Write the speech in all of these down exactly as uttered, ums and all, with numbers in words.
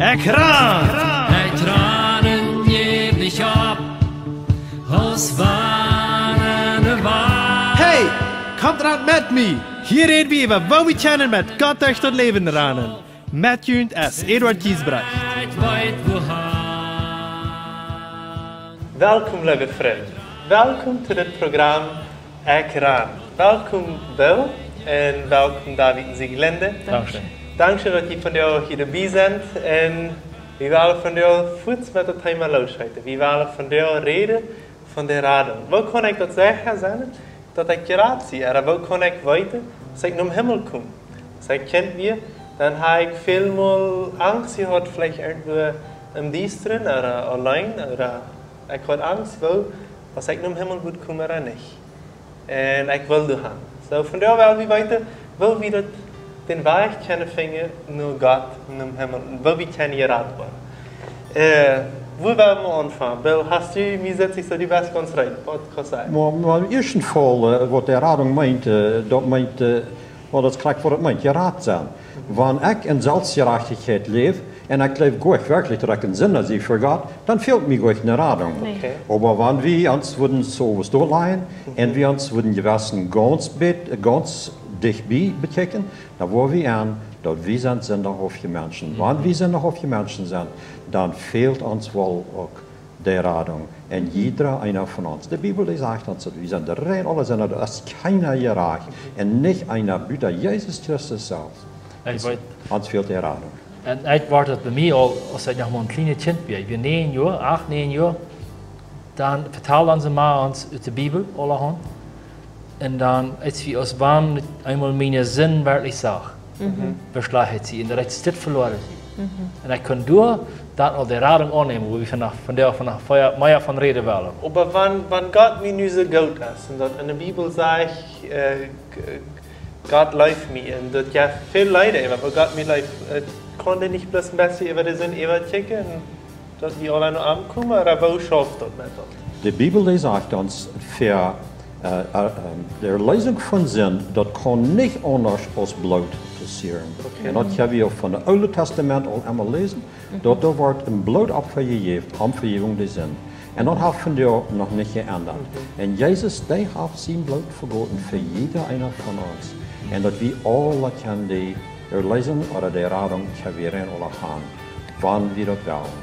Ekj ran! Ekj ran un jäw nich opp, aus wann ne Wal. Hey, komt ran met mie! Hia räd wie äwa, woo wie kjennen met Gott derch daut Läwen ranen. Met junt es Eduard Giesbrecht. Ekj weet wohan. Welkom, leewe Frind. Welkom to dit Program Ekj ran. Welkom, Bill, un welkom, David un Sieglinde. Dankscheen. Dankscheen, daut jie vondoag hia doabie sent. Un wie wellen vondoag fuaz met daut Thema losschieeten. Wie wellen vondoag räden von de Radunk. Woo kaun ekj daut secha sennen, daut ekj jerat sie? Ooda woo kaun ekj weeten, aus ekj nom Himmel kom? Aus ekj Kjint wia, dan haud ekj välmol Angst jehaut, veleicht irjentwua em Diestren ooda auleen, ooda ekj haud Angst, woo, aus ekj nom Himmel wudd komen ooda nich. Un ekj wull doa han. Soo, vondoag well wie weeten, woo wie daut, dän Wajch kjennen finjen no Gott, nom Himmel, un woo wie kjennen jerat woaren. Äh, wua well wie aunfangen? Bill, hast du, mie sitt sikj soo, du best gaunz reed. Waut kaust sajen? Mau, mau em ieeschten Faul, äh, waut de Radunk meent, äh, daut meent, äh, mau daut krakjt waut daut meent, jerat sennen. Wan ekj en Selfstjerajchtichkjeit läw, un ekj jleew goanich werkjlich, daut ekj en Sinda sie fa Gott, dan fält mie goanich ne Radunk. Nä. Okay. Oba wan wie ons wudden soo waut doa lajen, un wie ons wudden jewessen gaunz bät, gaunz dicht bie bekjikjen, dan woa wie en, daut wie sent sindahauftje Menschen. Wan wie sindahauftje Menschen sent, dan fält ons woll uk de Radunk. Un jieda eena von ons. De Bibel, dee sajcht ons, daut wie sent rein aule Sinda, doa es kjeena jerajcht. Un nich eena, buta Jesus Christus selfst. Ekj weet. Ons fält de Radunk. Un ekj wort daut bie mie aul, aus ekj noch mau een kjlienet Kjint wia. Ekj wia näajen Joa, acht, näajen Joa. Dan vetald onse Ma ons ut de Bibel aulahaunt. Un dan, aus wie, aus wan eemol miene Sind werkjlich sach, Mhm. woo schlajcht ekj sie. Un daut ekj dit veloaren sie. Mhm. Un ekj kunn doa dan aul de Radunk aunnämen, wua wie vondoag, vondoag, vondoag mea, mea von räden wellen. Oba wan, wan Gott mie nu soo goot es, un daut en de Bibel sajcht, äh, G-, Gott leeft mie, un daut jeft väl Leeda, oba Gott mie leeft, äh, kaun dee nich bloos een bät äwa de Sind äwakjikjen, un daut wie aula no am komen, ooda woo schauft daut met daut? De Bibel, dee sajcht ons, fa, äh, äh, ähm, de Erlösung von Sind, daut kaun nich aundasch aus Bloot passieren. Okay. Un daut ha wie uk von daut Oole Tastament aul emma jeläsen, daut doa wort een Blootopfa jejäft, om Vejäwunk de Sind. Un daut haft vondoag noch nich jeendat. Mhm. Un Jesus, dee haft sien Bloot vegoten fa jieda eena von ons. Un daut wie aula kjennen de Erlösung ooda de Radunk, kjenn wie rein aula han, wan wie daut wellen.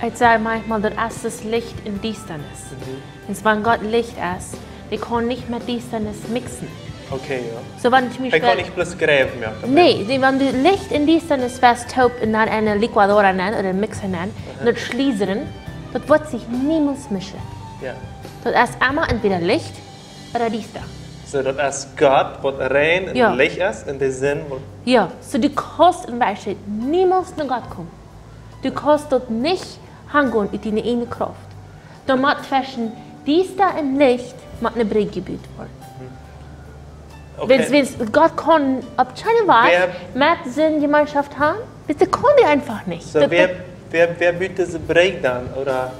Ekj saj maunchmol, daut es daut Licht un Diestanis. Mhm. Un wan Gott Licht es, dee kaun nich met Diestanis mixen. Okay, jo. Soo, wan toom Hee kaun Biespel nich bloos jräwen, jo. Nä, dee, wan du Licht un Diestanis west toop un dan en een licuadora nenn ooda een Mixer nenn, Aha. un daut schliesren, daut woat sikj niemols mischen. Jo. Daut es emma entwäda Licht ooda Diesta. Soo, daut es Gott, waut rein un Jo. Licht es, un de Sind, waut Jo, soo du kaust em Biespel niemols no Gott komen. Du kaust daut nich hangonen ut diene ieejne Krauft. Doa mott tweschen Diesta un Licht mott ne Brigj jebut woaren. Okay. Wiels, wiels Gott kaun opp kjeene Wies Wäa met Sind Jemeenschoft han, wiels dee kaun dee eefach nich. Soo, Daut, wäa, daut wäa, wäa but dise Brigj dan, ooda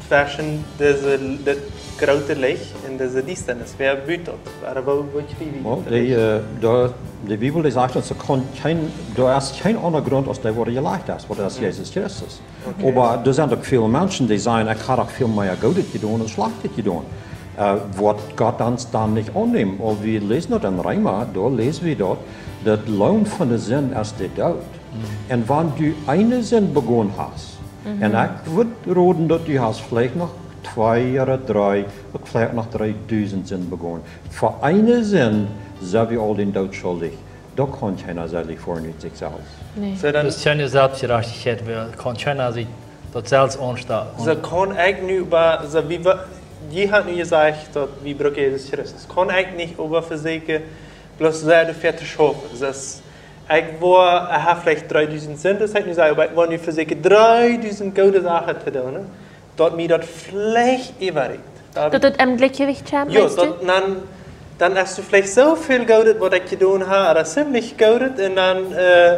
tweschen dise, daut groote Licht un dise Diestanis? Wäa but daut? Ooda woo, woo kjrie wie Well, daut dee, Licht? Äh, doa, de Bibel, dee sajcht ons, doa kaun kjeen, doa es kjeen aundra Grunt aus dee, waut jelajcht es, waut es Mhm. Jesus Christus. Okay. Oba doa sent uk väl Menschen, dee sajen, ekj ha doch väl mea Goodet jedonen aus Schlajchtet jedonen. Äh, woat Gott ons dan nich aunnämen? Oba wie läsen daut en Reema, doa läs wie daut, daut Loon von de Sind es de Doot. Mhm. Un wan du eene Sind begonen hast, Mhm. un ekj wudd roden, daut du hast veleicht noch twee ooda dree, uk veleicht noch dreedusent Sind begonen. Fa eene Sind sent wie aul dän Doot schuldich. Doa kaun kjeena selich woaren ut sikj selfst. Nä. Soo, dan Daut es kjeene Selfstjerajchtichkjeit, wäa kaun kjeena sikj daut selfst aunstonen. Soo kaun ekj nu, oba, soo wie wa-, jie haben nu jesajcht, daut wie brucken Jesus Christus. Kaun ekj nich oba vesieekjen, bloos sea doafäa to schaufen. Daut ekj woa, ekj ha veleicht dreedusent Sind, daut ekj nu saj, oba ekj woa nu vesieekjen, dreedusent goode Sachen to doonen, ne? Daut mie daut veleicht äwaräakjt. Daut daut em Gleichgewicht kjemt, Jo, meenst du? daut dan, dan hast du veleicht soo väl Goodet, waut ekj jedonen ha, ooda ziemlich Goodet, un dan, äh,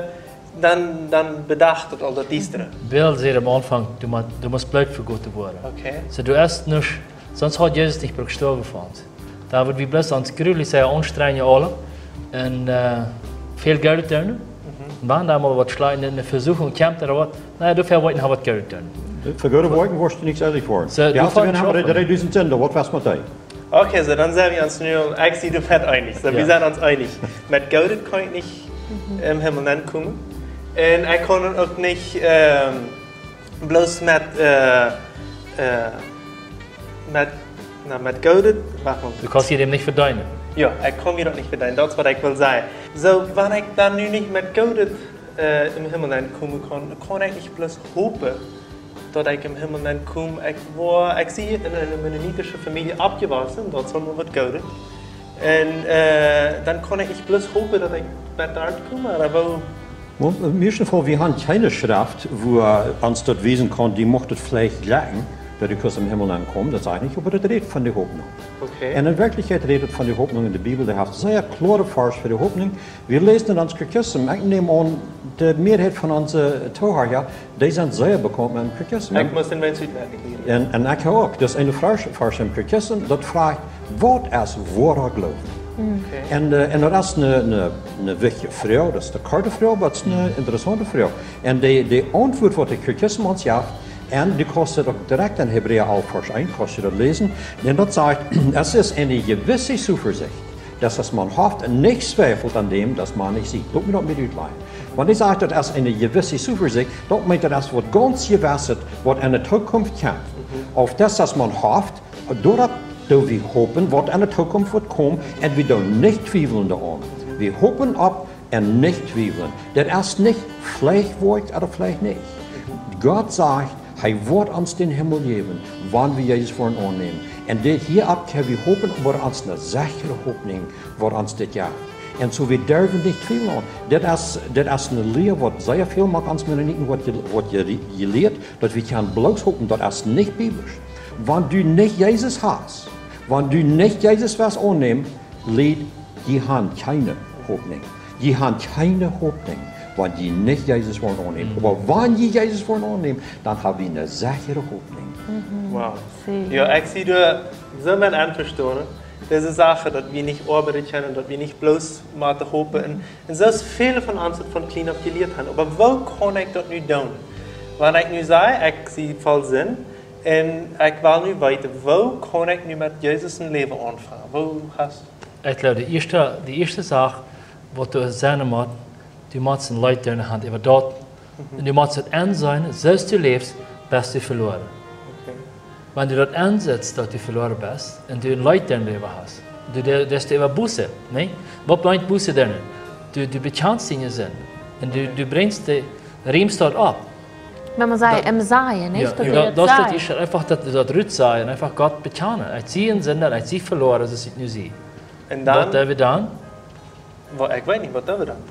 dan, dan bedacht daut aul daut Diestre. Bill säd aum Aunfank, du mu-, du must Bloot vegoten woaren. Okay. Soo, du hast nuscht, sonst haud Jesus nich brukt stoawen fa ons. Dan wudd wie bloos ons grulich sea aunstrenjen aule un, äh, väl Goodet doonen. Mhm. Wan doa mol waut schlajcht, ne Vesuchunk kjemt ooda waut, na, doafäa woa ekj noch waut Goodet doonen. Fa goode Woakjen woascht du nich seelich woaren. Soo, du hast fast jehaut, daut dee dusent Sind, waut west met dee? Okay, soo dan sent wie ons nu, ekj sie doa met eenich. Soo, wie sent ons eenich. Met Goodet kaun ekj nich em Himmel nenkomen. Un ekj kaun uk nich, ähm, bloos met, äh, äh, met, na, met Goodet, wacht mol. Du kaust die daut nich vedeenen. Jo, ekj kaun mie daut nich vedeenen, daut es waut ekj well sajen. Soo, wan ekj dan nu nich met Goodet, äh, em Himmel nenkomen kaun, kaun ekj nich bloos hopen, daut ekj em Himmel nenkom. Ekj woa, ekj sie en eene mennonitische Famielje oppjewossen, daut es aul waut Goodet. Un, äh, dan kaun ekj nich bloos hopen, daut ekj met doa nenkomen, ooda woo? Well, em ieeschten Faul, wie haben kjeene Schreft, wua ons daut wiesen kaun, dee mucht et veleicht jlikjen, daut du kaust em Himmel nenkomen, daut saj ekj nich, oba daut rät von de Hopninj. Okay. Un en Werkjlichkjeit rät et von de Hopninj en de Bibel, dee haft sea kloare Varsch fa de Hopninj. Wie läsen en ons Katechismus, ekj näm aun, de Mearheit von onse Tohöra, dee sent sea bekaunt met dän Katechismus. Ekj mott en mien Süd-Amerika lieren. Un, un ekj uk. Daut es een Varsch, Varsch em Katechismus, daut froagt, waut es woara Gloowen? Okay. Un, äh, un daut es eene, eene, eene wichtje Froag, daut es eene korte Froag, oba et es eene interessaunte Froag. Un de, de Auntwuat, waut de Katechismus ons jeft, un du kaust et uk direkt en Hebräa alf Varsch eent, kaust du daut läsen, un daut sajcht, es ist eine gewisse Zuversicht, dass man hofft und nicht zweifelt an dem, dass man nicht sieht. Lot mie daut mol utlajen. Wan hee sajcht, daut es eene gewisse Zuversicht, daut meent, daut es waut gaunz Jewesset, waut en de Tookunft kjemt. Mhm. Auf das, dass man hofft, doaropp doo wie hopen, waut en de Tookunft woat komen, un wie doonen nich twiewlen doaraun. Wie hopen opp un nich twiewlen. Daut es nich, veleicht woa ekj ooda veleicht nich. Gott sajcht, hee woat ons dän Himmel jäwen, wan wie Jesus woaren aunnämen. Un dit hia opp kjenn wie hopen, woat ons eene sechre Hopninj, woat ons dit jeft. Un soo, wie derwen nich twiewlen aun. Daut es, daut es eene Lia, waut sea väl mank ons Mennoniten woat je-, woat je-, jelieet, daut wie kjennen bloos hopen, daut es nich biblisch. Wan du nich Jesus hast, wan du nich Jesus woascht aunnämen, Lied, jie haben kjeene Hopninj. Jie haben kjeene Hopninj, wan jie nich Jesus woaren aunnämen. Mhm. Oba wan jie Jesus woaren aunnämen, dan hab wie eene sechre Hopninj. Mhm. Wow. Sien. Jo, ekj sie doa soo met envestonen. Dise Sach, daut wie nich oabeiden kjennen, daut wie nich bloos motten hopen. Un, un soo aus väle von ons daut von kjlien opp jelieet haben. Oba woo kaun ekj daut nu doonen? Wan ekj nu saj, ekj sie voll Sind, un ekj well nu weeten, woo kaun ekj nu met Jesus een Läwen aunfangen? Woo hast Ekj jleew, de ieeschte, de ieeschte Sach, waut du seenen motst, du motst een Leet doonen han äwa daut. Mhm. Un du motst et enseenen, soo aus du läfst, best du veloaren. Okay. Wan du daut ensitst, daut du veloaren best, un du een Leet doonen äwa hast, du, du, daut es äwa Buße, nä? Waut meent Buße dan? Du, du bekjanst diene Sind. Un du, du brinjst de, riemst daut opp. Wan wie sajen, daut, em Sajen, nä? Jo, daut jo, du daut, daut sajst. Daut es eefach daut, daut rutsajen, eefach Gott bekjanen. Ekj sie een Sinda, ekj sie veloaren, soo aus ekj nu sie. Un dan? Waut doo wie dan? Woo, ekj weet nich, waut doo wie dan?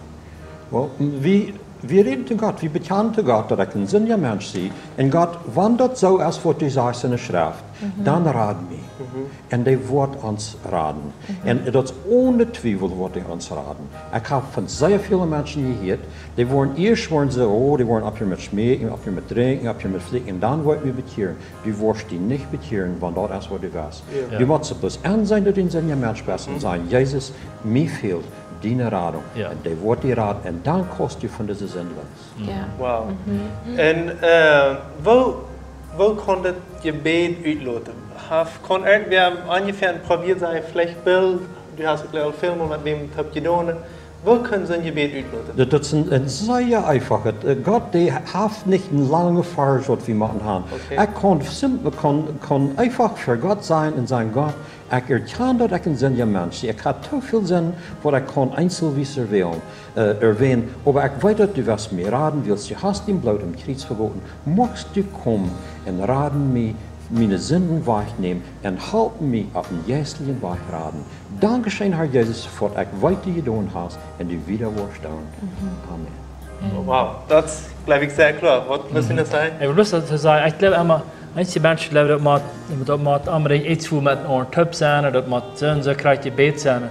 Well, wie, wie räden to Gott, wie bekjanen to Gott, daut ekj een sindja Mensch sie. Un Gott, wan daut soo es, waut du sajst en de Schreft, mhm, dan rad mie. Mhm. Un dee woat ons raden. Mhm. Un daut es one Twiewel, woat dee ons raden. Ekj hab von sea väle Menschen jehieet, dee woaren ieescht, woaren see, oh, dee woaren opphieren met schmeeken, opphieren met drinkjen, opphieren met flikjen, un dan woa ekj mie bekjieren. Du woascht die nich bekjieren, wan daut es, waut du west. Jo. Jo. Du motst bloos enseenen, daut du een sindja Mensch best, un, mhm, sajen, Jesus, mie fält diene Radunk. Jo. Un dee woat die raden, un dan kaust du von dise Sind loos. Jo. Wow. Mhm. Un, äh, woo, woo kaun daut Jebäd utloten? Haft, kaun irjentwäa onjefäa een Probieren sajen, veleicht Bill, du hast uk aul väl mol met wäm daut jedonen. Woo kaun soon Jebäd utloten? Daut, daut es een, een sea eefachet. Äh, Gott, dee haft nich een langen Varsch, waut wie motten han. Okay. Ekj kaun simpel, kaun, kaun eefach ver Gott sennen un sajen, Gott, ekj erkjan, daut ekj een sindja Mensch sie. Ekj hab too väl Sind, waut ekj kaun eenzelwies erwähnen, äh, erwähnen. Oba ekj weet, daut du west mie raden, wiels du hast dien Bloot aum Kjriez vegoten. Muchst du komen un raden mie, miene Sinden wajchnämen un halpen mie opp dän jeisteljen Wajch raden. Dankscheen, Herr Jesus, fa waut ekj weet, du jedonen hast un du wieda woascht doonen. Mhm. Amen. Wow, daut jleew ekj sea kloa. Waut wist du, mhm, daut sajen? Ekj well bloos daut sajen, ekj jleew emma, eenje Menschen jleewen, daut mott, daut mott onbedinjt eent, twee met een Ohr toop sennen, ooda daut mott soo un soo krakjt jebät sennen.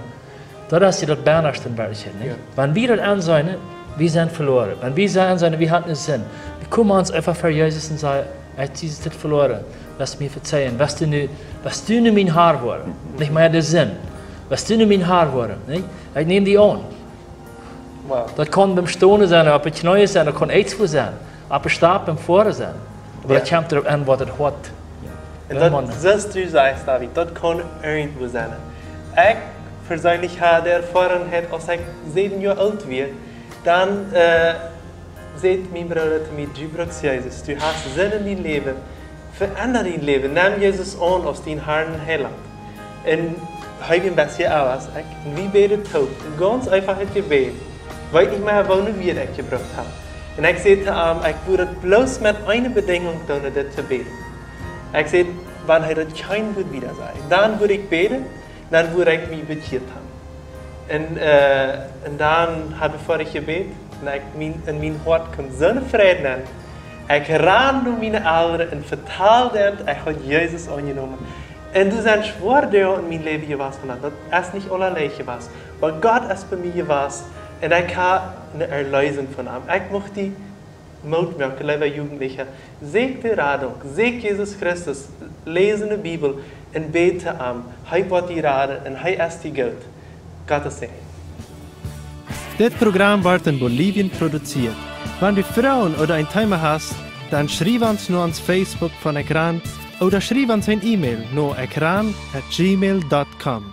Daut es je daut bannaschte Wieed, nä? Jo. Wan wie daut enseenen, wie sent veloaren. Wan wie enseenen, wie haben eene Sind. Wie komen ons eefach ver Jesus un sajen, ekj sie dit veloaren. West mie vezeien. West du nu, west du nu mien Har woaren. Nich mea de Sind. West du nu mien Har woaren, nä? Ekj näm die aun. Daut kaun biem Stonen sennen, opp de Kjnees sennen, daut kaun eets wua sennen, opp de Stap biem Foaren sennen. Oba daut kjemt doaropp aun, waut daut Hoat. Un daut, soo aus du sajchst, David, daut kaun irjentwua sennen. Ekj perseenlich haud de Erfoarunk, aus ekj säwen Joa oolt wia, dan säd mien Brooda to mie: "Du bruckst Jesus, du hast Sind en dien Läwen, veendra dien Läwen, nemm Jesus aun aus dien Harn un Heilaunt." Un hee wia een bät ella aus ekj. Un wie bäden toop, een gaunz eefachet Jebäd. Weet nich mea, woo nu wie daut jebrukt haben. Un ekj säd to am, ekj wudd daut bloos met eene Bedinjunk doonen, dit to bäden. Ekj säd, wan hee daut kjeen Wuat wieda säd, dan wudd ekj bäden, dan wudd ekj mie bekjieet haben. Un, un dan haud ekj foadich jebät, un ekj, mien, en mien Hoat kjeem soone Fräd nenn. Ekj rand no miene Elren un vetald an, ekj haud Jesus aunjenomen. Un doa sent schwoare Doag en mien Läwen jewast von daut. Daut es nich aula leicht jewast. Oba Gott es bie mie jewast. Un ekj haud eene Erleesunk von am. Ekj mucht die Moot moaken, leewe Jugendliche. Säkj de Radunk, säkj Jesus Christus, läs de Bibel un bäd to am. Hee woat die raden un hee es die goot. Gottes Säajen. Dit Program woat en Bolivien produziert. Wan du Froagen ooda een Thema hast, dan schriew ons no ons Facebook von Ekran ooda schriew ons een E-Mail no ekran at gmail dot com.